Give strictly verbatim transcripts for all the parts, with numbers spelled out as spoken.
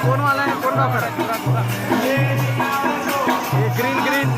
कौन वाला है, कौन डॉक्टर है? ये ग्रीन, ग्रीन।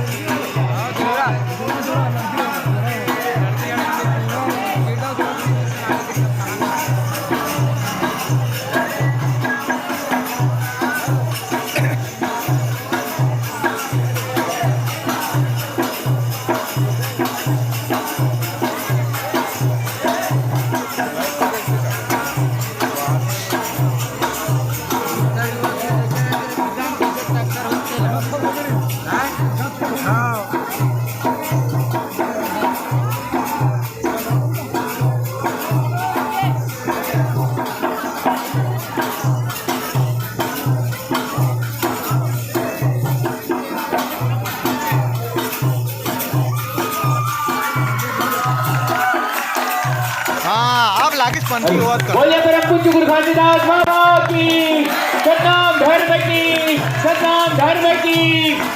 हाँ, अब लागिस पंथी होत का। बोलिए परम पूज्य गुरु घासीदास बाबा की, सतनाम धर्म की, सतनाम धर्म की,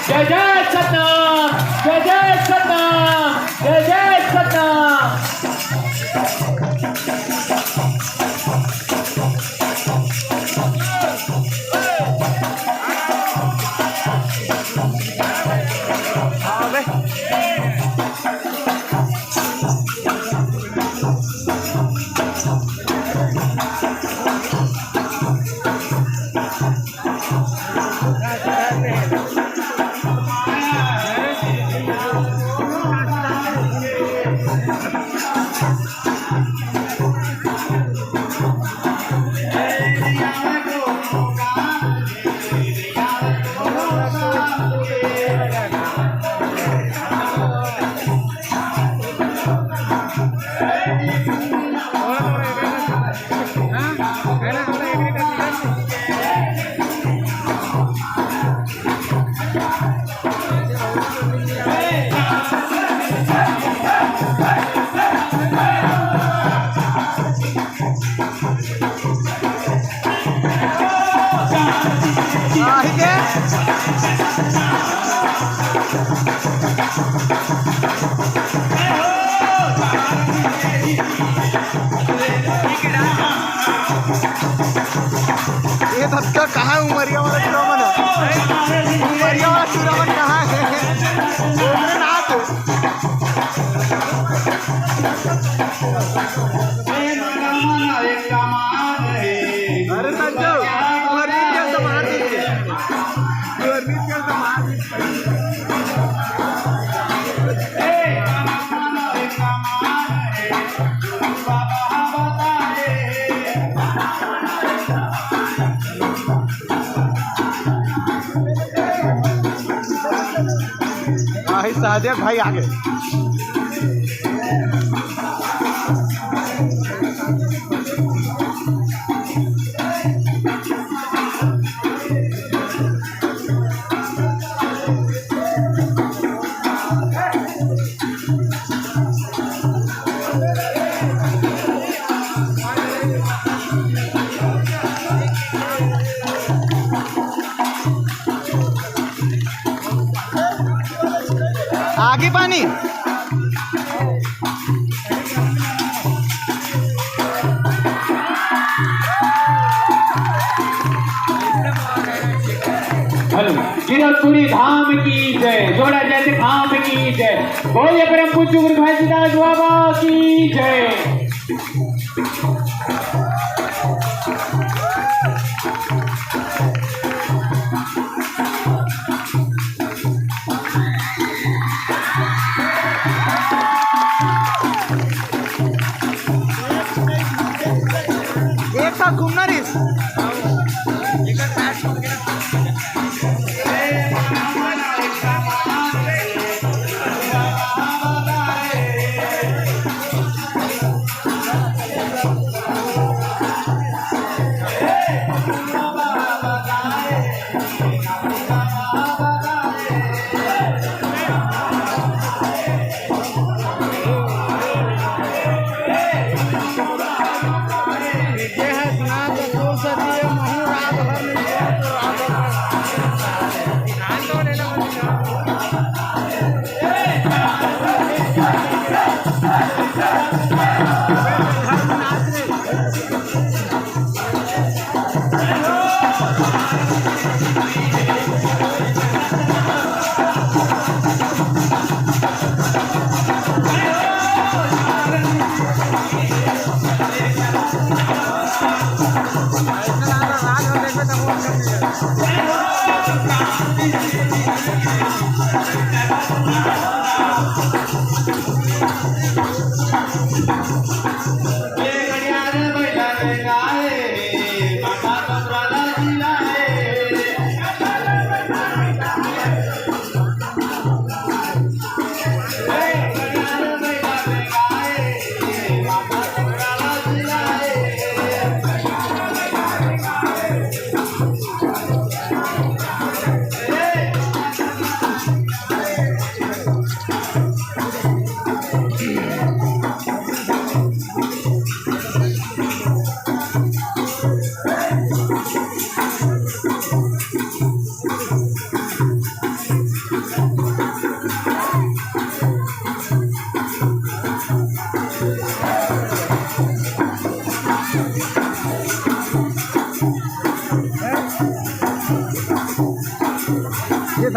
जय जय सतनाम, जय जय सतनाम, जय जय सतनाम। ये धक्का कहाँ है? उमरिया वाला टूरा मन है। उमरिया वाला टूरा मन कहाँ है? उमरनाथ। अरे संजू, तू हरमीत के तो मार दीजिए। तू हरमीत के तो मार दीजिए। भाई, सहदेव भाई आगे। आगी पानी। हेलो, किरतपुरी धाम की जय, जोड़ा जैसे धाम की जय, बोलिए परम पूज्य गुरु घासीदास बाबा की जय। एक साथ घूमना रिस।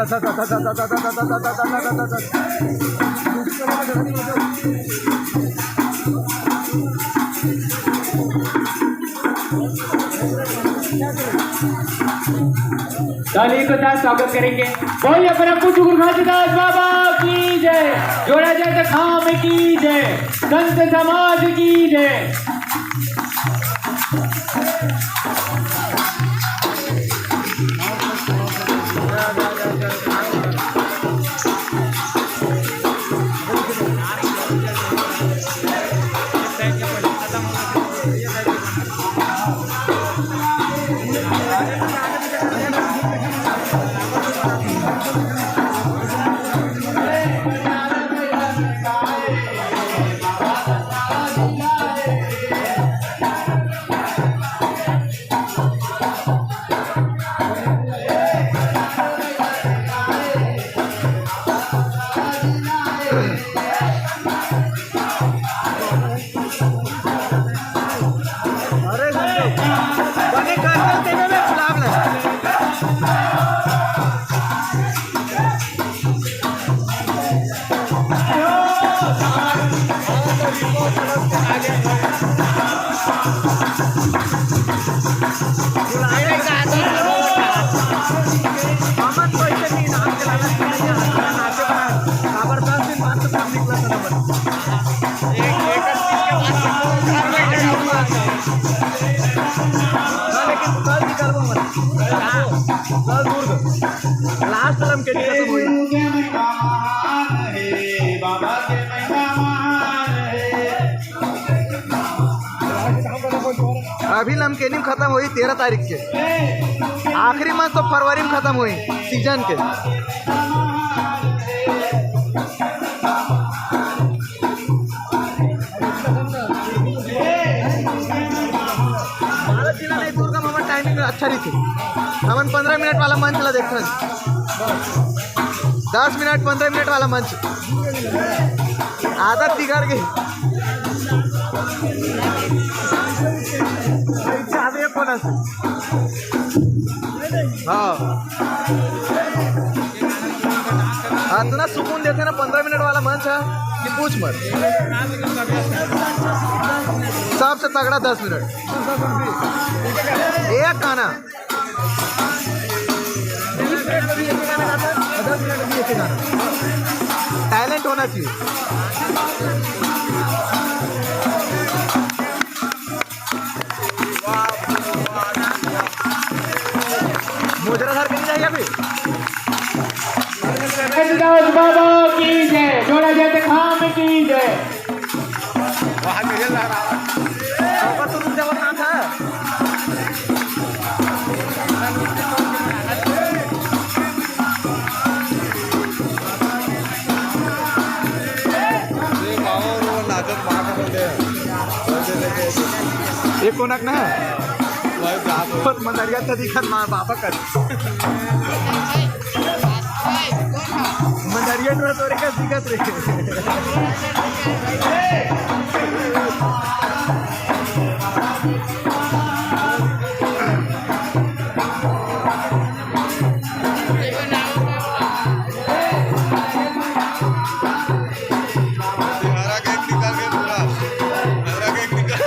ताली के साथ स्वागत करेंगे। बोलिए परम पूज्य गुरु घासीदास बाबा की जय, जोड़ा जय खाम की जय, संत समाज की जय। अरे गुड्डू, बने करतन तेने में गुलाब लगा। लेकिन कल निकलबो मत। कल दूर दो। लास्ट लमके खत्म होई। अभी लमकेनी में खत्म होई तेरह तारीख के। आखिरी मंच तो फरवरी में खत्म होई सीजन के। बारह जिला नहीं, दुर्गम हमर टाइमिंग अच्छा रही थी। हमन पंद्रह मिनट वाला मंच ला देखथन। दस मिनट, पंद्रह मिनट वाला मंच। आदत बिगड़ गई। हाँ। हाँ, इतना सुकून देथे ना पंद्रह मिनट वाला मंच है कि पूछ मत। सबसे तगड़ा दस मिनट। एक गाना। बीस मिनट में भी एक गाना गाता है, दस मिनट में भी एक गाना। टैलेंट होना चाहिए। मोजरा धर के नहीं जाएगा अभी। रघुदास बाबा की जय, जोड़ा जय खाम की जय। वहाँ के लहरावा। ऊपर तो रुक जाओ, कहाँ था? ये कोनक ना? बहुत मंदरिया तो दिखत मार बाबा कर। मंदरिया टोरा तोरे का दिखत रे। हरा केक निकाल के पूरा, हरा केक निकाल के।